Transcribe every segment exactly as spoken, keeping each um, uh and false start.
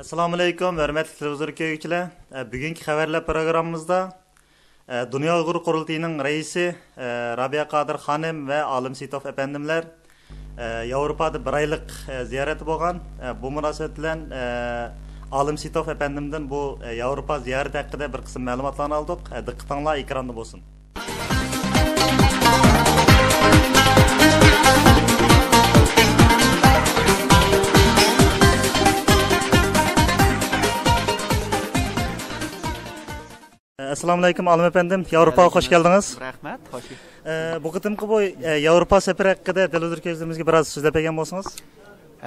ئەسسالامۇئەلەيكۇم، ھۆرمەتلىك تېلېۋىزور كۆرگۈچىلەر. ئە، بۈگۈنكى خەۋەرلەر پروگراممىمىزدا، ئە، دۇنيا ئۇيغۇر قۇرۇلتىيىنىڭ رەئىسى، ئە، رابىيە قادىر خانىم ۋە ئالىم سېيىتوف ئەپەندىملەر، ئە، ياۋروپادا بىر ئايلىق، ئە، زىيارەتتە بولغان. ئە، بۇ مۇناسىۋەت بىلەن، ئە، ئالىم سېيىتوف ئەپەندىمدىن بۇ، ئە، ياۋروپا زىيارىتى ھەققىدە بىر قىسىم مەلۇماتلارنى ئالدۇق. ئە، دىققىتىڭلار ئېكراندا بولسۇن. ئەسسالامۇئەلەيكۇم، ئالىم ئەپەندىم، ياۋروپاغا خوش كەلدىڭىز. رەھمەت، خوش. ئە، بۇ قېتىمقى بۇ، ئە، ياۋروپا سەپىرى ھەققىدە تېلېۋىزور كۆرگۈچىلىرىمىزگە بىراز سۆزلەپ بەرگەن بولسىڭىز.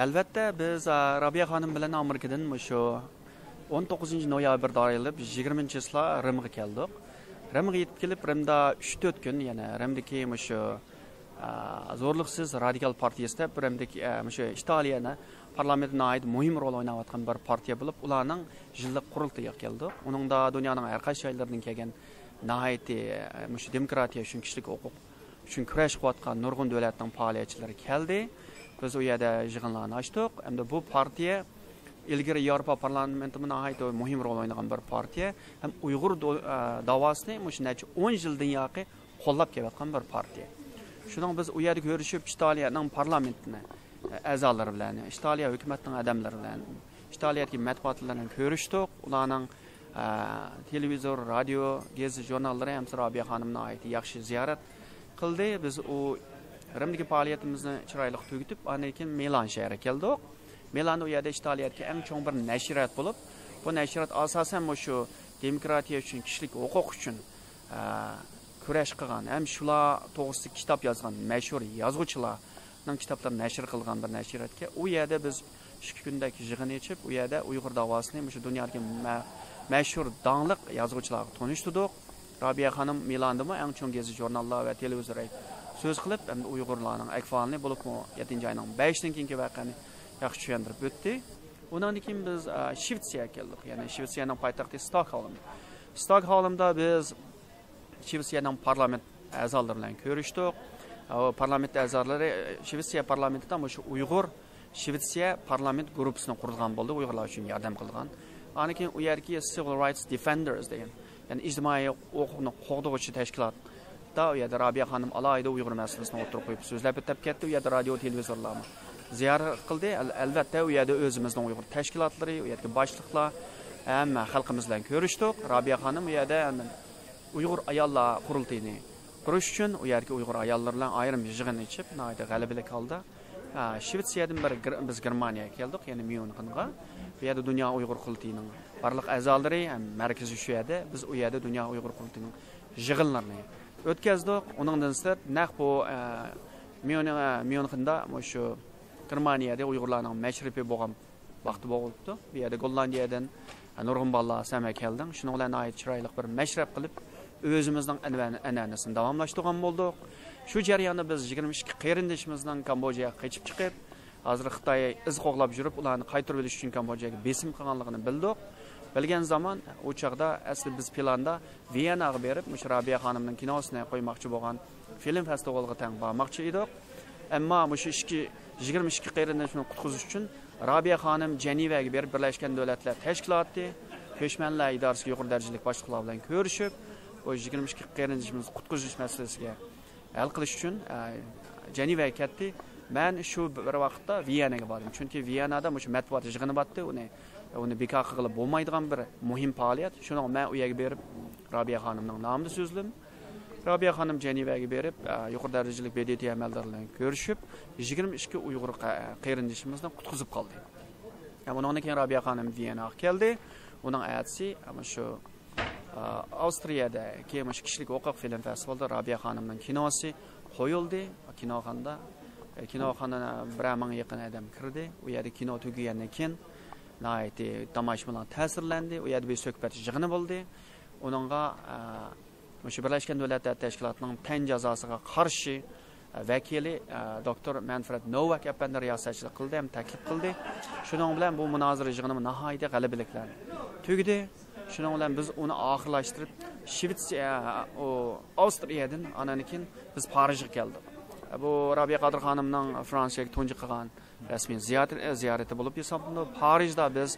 ئەلۋەتتە، بىز، ئە، رابىيە خانىم بىلەن ئامېرىكىدىن مۇشۇ ئون توققۇزىنچى نويابىردىن ئايرىلىپ، يىگىرمىنچى چىسلا رىمغا كەلدۇق. رىمغا يېتىپ كېلىپ، رىمدا ئۈچ تۆت كۈن، يەنە رىمدىكى مۇشۇ، ئە، زورلۇقسىز رادىكال پارتىيىسى دەپ، رىمدىكى، ئە، مۇشۇ ئىتالىيەنى پارلامېنتتا ناھايىتى مۇھىم رول ئويناۋاتقان بىر پارتىيە بولۇپ، ئۇلارنىڭ يىللىق قۇرۇلتىيىغا كەلدۇق. ئۇنىڭدا دۇنيانىڭ ھەر قايسى جايلىرىدىن كەلگەن ناھايىتى، ئە، مۇشۇ دېموكراتىيە ئۈچۈن، كىشىلىك ھوقۇق ئۈچۈن كۈرەش قىلىۋاتقان نۇرغۇن دۆلەتنىڭ پائالىيەتچىلىرى كەلدى. بىز ئۇ يەردە يىغىنلارنى ئاچتۇق. ئەمدى بۇ پارتىيە ئىلگىرى ياۋروپا پارلامېنتىمۇ ناھايىتى مۇھىم رول ئوينىغان بىر پارتىيە. ھەم ئۇيغۇر دو-، ئە، داۋاسىنى مۇشۇ نەچچە ئون يىلدىن ياقى قوللاپ كېلىۋاتقان بىر پارتىيە. شۇنىڭ بىز ئۇ يەردە كۆرۈشۈپ، ئىتالىيەنىڭ پارلامېنتىنى، ئە، ئەزالىرى بىلەن، ئىتالىيە ھۆكۈمەتنىڭ ئادەملىرى بىلەن، ئىتالىيەدىكى مەتبۇئاتلار بىلەن كۆرۈشتۇق. ئۇلارنىڭ، ئە، تېلېۋىزور، رادىيو، گېزىت، ژۇرناللىرى ھەممىسى رابىيە خانىمنى ناھايىتى ياخشى زىيارەت قىلدى. بىز ئۇ رىمدىكى پائالىيىتىمىزنى چىرايلىق تۈگىتىپ، ئاندىن كېيىن مىلان شەھىرىگە كەلدۇق. مىلاندا ئۇ يەردە ئىتالىيەدىكى ئەڭ چوڭ بىر نەشرىيات بولۇپ، بۇ نەشرىيات ئاساسەن مۇشۇ دېموكراتىيە ئۈچۈن، كىشىلىك ھوقۇق ئۈچۈن، ئە، كۈرەش قىلغان ھەم شۇلار توغرىسىدا كىتاب يازغان مەشھۇر يازغۇچىلارنىڭ كىتابلىرىنى نەشر قىلغان بىر نەشرىياتكەن. ئۇ يەردە بىز ئىككى كۈندەك يىغىن ئېچىپ، ئۇ يەردە ئۇيغۇر داۋاسىنى مۇشۇ دۇنيادىكى مە-، مەشھۇر داڭلىق يازغۇچىلارغا تونۇشتۇردۇق. رابىيە خانىم مىلاندىمۇ ئەڭ چوڭ گېزىت ژۇرناللار ۋە تېلېۋىزور سۆز قىلىپ، ئەمدى ئۇيغۇرلارنىڭ ئەھۋالىنى، بولۇپمۇ يەتتىنچى ئاينىڭ بەشىدىن كېيىنكى ۋەقەنى ياخشى چۈشەندۈرۈپ ئۆتتى. ئۇنىڭدىن كېيىن بىز، ئە، شىۋېتسىيەگە كەلدۇق. يەنى شىۋېتسىيەنىڭ پايتەختى ستوكھولم. ستوكھولمدا بىز شىۋېتسىيەنىڭ پارلامېنت ئەزالىرى بىلەن كۆرۈشتۇق. ئۇ پارلامېنت ئەزالىرى، شىۋېتسىيە پارلامېنتىدا مۇشۇ ئۇيغۇر شىۋېتسىيە پارلامېنت گۇرۇپپىسىنى قۇرىدىغان بولدى، ئۇيغۇرلار ئۈچۈن ياردەم قىلىدىغان. ئاندىن كېيىن ئۇ يەردىكى سىۋىل رايتس دىفېندېرس دېگەن، يەنى ئىجتىمائىي ھوقۇقنى قوغدىغۇچى تەشكىلاتتا ئۇ يەردە رابىيە خانىم ئالاھىدە ئۇيغۇر مەسىلىسىنى ئوتتۇرىغا قويۇپ سۆزلەپ ئۆتۈپ كەتتى. ئۇ يەردە رادىيو، تېلېۋىزورلارمۇ زىيارەت قىلدى. ئەل-، ئەلۋەتتە، ئۇ يەردە ئۆزىمىزنىڭ ئۇيغۇر تەشكىلاتلىرى، ئۇ يەردىكى باشلىقلار، ھەممە خەلقىمىز بىلەن كۆرۈشتۇق. رابىيە خانىم ئۇ يەردە ئۇيغۇر ئاياللار قۇرۇلتىيىنى قۇرۇش ئۈچۈن ئۇ يەردىكى ئۇيغۇر ئاياللىرى بىلەن ئايرىم يىغىن ئېچىپ، ناھايىتى غەلىبىلىك ھالدا، ھە، شىۋېتسىيەدىن بىر گېر-، بىز گېرمانىيەگە كەلدۇق، يەنى ميۇنخېنغا. بۇ يەردە دۇنيا ئۇيغۇر قۇرۇلتىيىنىڭ بارلىق ئەزالىرى ھەم مەركىزى شۇ يەردە. بىز ئۇ يەردە دۇنيا ئۇيغۇر قۇرۇلتىيىنىڭ يىغىنلىرىنى ئۆتكەزدۇق. ئۇنىڭدىن سىرت، نەق بۇ، ئە، ميۇن-، ئە، ميۇنخېندا مۇشۇ گېرمانىيەدە ئۇيغۇرلارنىڭ مەشرىپى بولغان ۋاقتى بولۇپتۇ. بۇ يەردە گوللاندىيەدىن نۇرغۇن بالىلار سەن كەلدىڭ. شۇنىڭ بىلەن ناھايىتى چىرايلىق بىر مەشرەپ قىلىپ، ئۆزىمىزنىڭ ئەنۋە-، ئەنئەنىسىنى داۋاملاشتۇرغان بولدۇق. شۇ جەرياندا بىز يىگىرمە ئىككى قېرىندىشىمىزنىڭ كامبودژاغا قېچىپ چىقىپ، ھازىر خىتاي ئىز قوغلاپ يۈرۈپ، ئۇلارنى قايتۇرۇۋېلىش ئۈچۈن كامبودژاغا بېسىم قىلغانلىقىنى بىلدۇق. بىلگەن زامان، ئۇ چاغدا ئەسلى بىز پىلاندا ۋىيەنناغا بېرىپ، مۇشۇ رابىيە خانىمنىڭ كىنوسىنى قويماقچى بولغان فىلىم فېستىۋالىغا تەڭ بارماقچى ئىدۇق. ئەمما مۇشۇ ئىككى، يىگىرمە ئىككى قېرىندىشىمىزنى قۇتقۇزۇش ئۈچۈن رابىيە خانىم جەنىۋەگە بېرىپ، بىرلەشكەن دۆلەتلەر تەشكىلاتى، كۆچمەنلەر ئىدارىسىدىكى يۇقىرى دەرىجىلىك باشلىقلار بىلەن كۆرۈشۈپ، بۇ يىگىرمە ئىككى قېرىندىشىمىزنى قۇتقۇزۇش مەسىلىسىگە ھەل قىلىش ئۈچۈن، ئە، جەنىۋەگە كەتتى. مەن شۇ بىر ۋاقىتتا ۋىيەنناغا باردىم. چۈنكى ۋىيەننادا مۇشۇ مەتبۇئات يىغىنى بارتتى، ئۇنى، ئۇنى بىكار قىلغىلى بولمايدىغان بىر مۇھىم پائالىيەت. شۇنىڭغا مەن ئۇ يەرگە بېرىپ، رابىيە خانىمنىڭ نامىدا سۆزلىدىم. رابىيە خانىم جەنىۋەگە بېرىپ، ئە، يۇقىرى دەرىجىلىك ب د ت ئەمەلدارى بىلەن كۆرۈشۈپ، يىگىرمە ئىككى ئۇيغۇر قە-، قېرىندىشىمىزنى قۇتقۇزۇپ قالدى. ھەم ئۇنىڭدىن كېيىن رابىيە خانىم ۋىيەنناغا كەلدى. ئۇنىڭ ئەتىسى، ئە، مۇشۇ، ئە، ئاۋسترىيەدىكى مۇشۇ كىشىلىك ھوقۇق فىلىم فېستىۋالىدا رابىيە خانىمنىڭ كىنوسى قويۇلدى. كىنوخانىدا، ئە، كىنوخانا بىرەر مىڭ يېقىن ئادەم كىردى. ئۇ يەردە كىنو تۈگىگەندىن كېيىن ناھايىتى تاماشىبىنلار تەسىرلەندى. ئۇ يەردە بىر سۆھبەت يىغىنى بولدى. ئۇنىڭغا، ئە، مۇشۇ بىرلەشكەن دۆلەتلەر تەشكىلاتىنىڭ تەن جازاسىغا قارشى، ئە، ۋەكىلى، ئە، دوكتور مەنفرېد نوۋاك ئەپەندى رىياسەتچىلىك قىلدى ھەم تەكلىپ قىلدى. شۇنىڭ بىلەن بۇ مۇنازىرە يىغىنىمۇ ناھايىتى غەلىبىلىك بىلەن تۈگىدى. شۇنىڭ بىلەن بىز ئۇنى ئاخىرلاشتۇرۇپ، شىۋېتسىيە، ئۇ، ئاۋسترىيەدىن ئاندىن كېيىن بىز پارىژغا كەلدۇق. بۇ رابىيە قادىر خانىمنىڭ فرانسىيەگە تۇنجى قىلغان رەسمىي زىيارىتى، زىيارىتى بولۇپ ھېسابلىنىدۇ. پارىژدا بىز،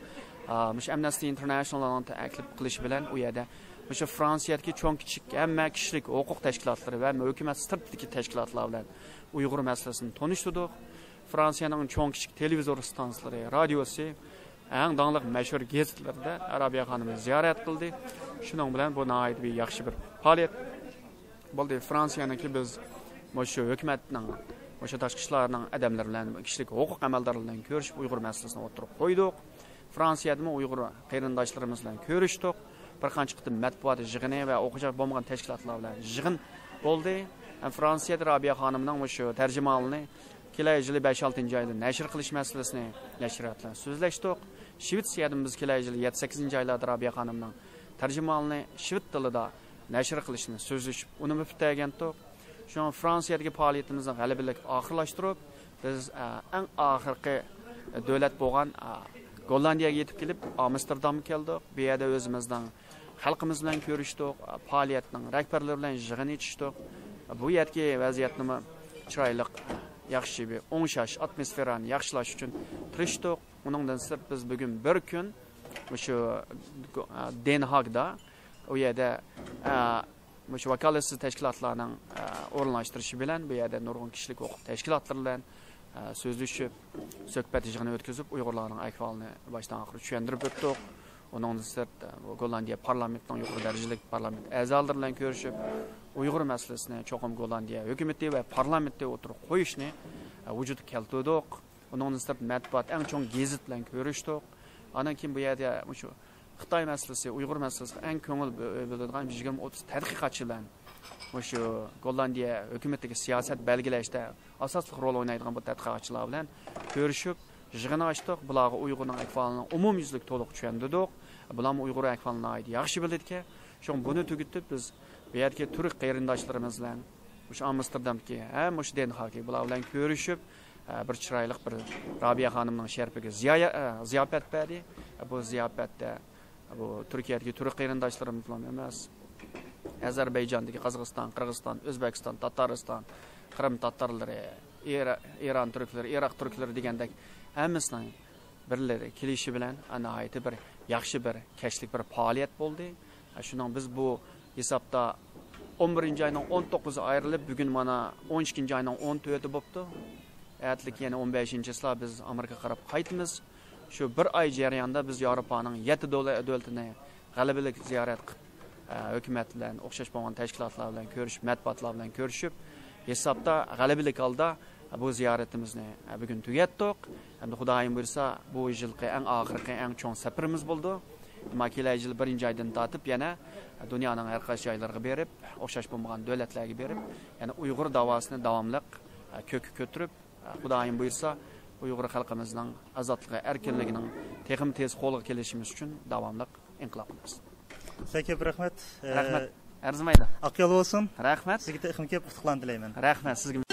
ئا، مۇشۇ ئەمنەستى ئىنتېرناشنالنىڭ تەكلىپ قىلىشى بىلەن ئۇ يەردە مۇشۇ فرانسىيەدىكى چوڭ كىچىك ھەممە كىشىلىك ھوقۇق تەشكىلاتلىرى ۋە ھۆكۈمەت سىرتىدىكى تەشكىلاتلار بىلەن ئۇيغۇر مەسىلىسىنى تونۇشتۇردۇق. فرانسىيەنىڭ چوڭ كىچىك تېلېۋىزور ئىستانسىلىرى، رادىيوسى، ئەڭ داڭلىق مەشھۇر گېزىتلىرىدە رابىيە خانىمنى زىيارەت قىلدى. شۇنىڭ بىلەن بۇ ناھايىتى بىر ياخشى بىر پائالىيەت بولدى. فرانسىيەنىڭكى بىز مۇشۇ ھۆكۈمەتنىڭ، مۇشۇ تاشقى ئىشلارنىڭ ئادەملىرى بىلەن كىشىلىك ھوقۇق ئەمەلدارلىرى بىلەن كۆرۈشۈپ ئۇيغۇر مەسىلىسىنى ئوتتۇرىغا قويدۇق. فرانسىيەدىمۇ ئۇيغۇر قېرىنداشلىرىمىز بىلەن كۆرۈشتۇق. بىر قانچە قېتىم مەتبۇئات يىغىنى ۋە ئوخشاش بولمىغان تەشكىلاتلار بىلەن يىغىن بولدى. ھەم فرانسىيەدە رابىيە خانىمنىڭ مۇشۇ تەرجىمىھالىنى كېلەر يىلى بەش ئالتىنچى ئايدا نەشر قىلىش مەسىلىسىنى نەشرىيات بىلەن سۆزلەشتۇق. شىۋېتسىيەدىمۇ بىز كېلەر يىلى يەتتە سەككىزىنچى ئايلاردا رابىيە خانىمنىڭ تەرجىمىھالىنى شىۋېت تىلىدا نەشر قىلىشنى سۆزلىشىپ، ئۇنىمۇ پۈتتۈرگەنتۇق. شۇڭا فرانسىيەدىكى پائالىيىتىمىزنى غەلىبىلىك ئاخىرلاشتۇرۇپ، بىز، ئە، ئەڭ ئاخىرقى دۆلەت بولغان، ئە، گوللاندىيەگە يېتىپ كېلىپ، ئامستېردامغا كەلدۇق. بۇ يەردە ئۆزىمىزنىڭ خەلقىمىز بىلەن كۆرۈشتۇق، پائالىيەتنىڭ رەھبەرلىرى بىلەن يىغىن ئېچىشتۇق. بۇ يەردىكى ۋەزىيەتنىمۇ چىرايلىق، ياخشى بىر ئوڭشاش، ئاتموسفېرانى ياخشىلاش ئۈچۈن تىرىشتۇق. ئۇنىڭدىن سىرت بىز بۈگۈن بىر كۈن مۇشۇ دېنھاگدا، ئۇ يەردە، ئە، مۇشۇ ۋاكالەتسىز تەشكىلاتلارنىڭ، ئە، ئورۇنلاشتۇرۇشى بىلەن بۇ يەردە نۇرغۇن كىشىلىك ھوقۇق تەشكىلاتلىرى بىلەن، ئە، سۆزلىشىپ، سۆھبەت يىغىنى ئۆتكۈزۈپ، ئۇيغۇرلارنىڭ ئەھۋالىنى باشتىن ئاخىر چۈشەندۈرۈپ ئۆتتۇق. ئۇنىڭدىن سىرت، ئە، بۇ گوللاندىيە پارلامېنتىنىڭ يۇقىرى دەرىجىلىك پارلامېنت ئەزالىرى بىلەن كۆرۈشۈپ، ئۇيغۇر مەسىلىسىنى چوقۇم گوللاندىيە ھۆكۈمىتى ۋە پارلامېنتى ئوتتۇرىغا قويۇشنى، ئە، ۋۇجۇدقا كەلتۈردۇق. ئۇنىڭدىن سىرت مەتبۇئات، ئەڭ چوڭ گېزىت بىلەن كۆرۈشتۇق. ئاندىن كېيىن بۇ يەردە مۇشۇ خىتاي مەسىلىسى، ئۇيغۇر مەسىلىسىگە ئەڭ كۆڭۈل بۆ-، بۆلىدىغان يىگىرمە ئوتتۇز تەتقىقاتچى بىلەن مۇشۇ گوللاندىيە ھۆكۈمىتىدىكى سىياسەت بەلگىلەشتە ئاساسلىق رول ئوينايدىغان بۇ تەتقىقاتچىلار بىلەن كۆرۈشۈپ، يىغىن ئاچتۇق. بۇلارغا ئۇيغۇرنىڭ ئەھۋالىنى ئومۇميۈزلۈك تولۇق چۈشەندۈردۇق. بۇلارمۇ ئۇيغۇر ئەھۋالىنى ناھايىتى ياخشى بىلىدىكەن. شۇڭا بۇنى تۈگىتىپ، بىز بۇ يەردىكى تۈرك قېرىنداشلىرىمىز بىلەن مۇشۇ ئامستېردامدىكى، ھە، مۇشۇ دېنھاگدىكى بۇلار بىلەن كۆرۈشۈپ، ھە، بىر چىرايلىق بىر رابىيە خانىمنىڭ شەرىپىگە زىيايە-، ھە، زىياپەت بەردى. بۇ زىياپەتتە بۇ تۈركىيەدىكى تۈرك قېرىنداشلىرىمىزلا ئەمەس، ئەزەربەيجاندىكى، قازاقىستان، قىرغىزىستان، ئۆزبېكىستان، تاتارىستان، قىرىم تاتارلىرى، ئىرا-، ئىران تۈركلىرى، ئىراق تۈركلىرى دېگەندەك ھەممىسىنىڭ بىرلىرى كېلىشى بىلەن، ناھايىتى بىر ياخشى بىر كەچلىك بىر پائالىيەت بولدى. شۇنىڭ بىز بۇ ھېسابتا ئون بىرىنچى ئاينىڭ ئون توققۇزى ئايرىلىپ، بۈگۈن مانا ئون ئىككىنچى ئاينىڭ ئون تۆتى بوپتۇ. ئەتىلىك يەنە ئون بەشىنچى چىسلا بىز ئامېرىكىغا قاراپ قايتىمىز. شۇ بىر ئاي جەريانىدا بىز ياۋروپانىڭ يەتتە دۆلە-، دۆلىتىنى غەلىبىلىك زىيارەت قىلىپ، ئە، ھۆكۈمەت بىلەن، ئوخشاش بولغان تەشكىلاتلار بىلەن كۆرۈشۈپ، مەتبۇئاتلار بىلەن كۆرۈشۈپ، ھېسابتا غەلىبىلىك ھالدا بۇ زىيارىتىمىزنى، ئە، بۈگۈن تۈگەتتۇق. ھەمدە خۇدايىم بۇيرۇسا، بۇ يىلقى ئەڭ ئاخىرقى، ئەڭ چوڭ سەپىرىمىز بولىدۇ. ئەمما كېلەر يىل بىرىنچى ئايدىن تارتىپ يەنە دۇنيانىڭ ھەر قايسى جايلىرىغا بېرىپ، ئوخشاش بولمىغان دۆلەتلەرگە بېرىپ، يەنە ئۇيغۇر داۋاسىنى داۋاملىق، ئە، كۆككە كۆتۈرۈپ، خۇدايىم بۇيرۇسا، ئۇيغۇر خەلقىمىزنىڭ ئازادلىقى، ئەركىنلىكىنىڭ تېخىمۇ تېز قولغا كېلىشىمىز ئۈچۈن داۋاملىق ئىنقىلاب قىلىمىز. سىزگە كۆپ رەھمەت. رەھمەت. ئەرزىمەيدۇ. ئاق يول بولسۇن. رەھمەت. سىزگە تېخىمۇ كۆپ ئۇتۇقلارنى تىلەيمەن. رەھمەت سىزگە.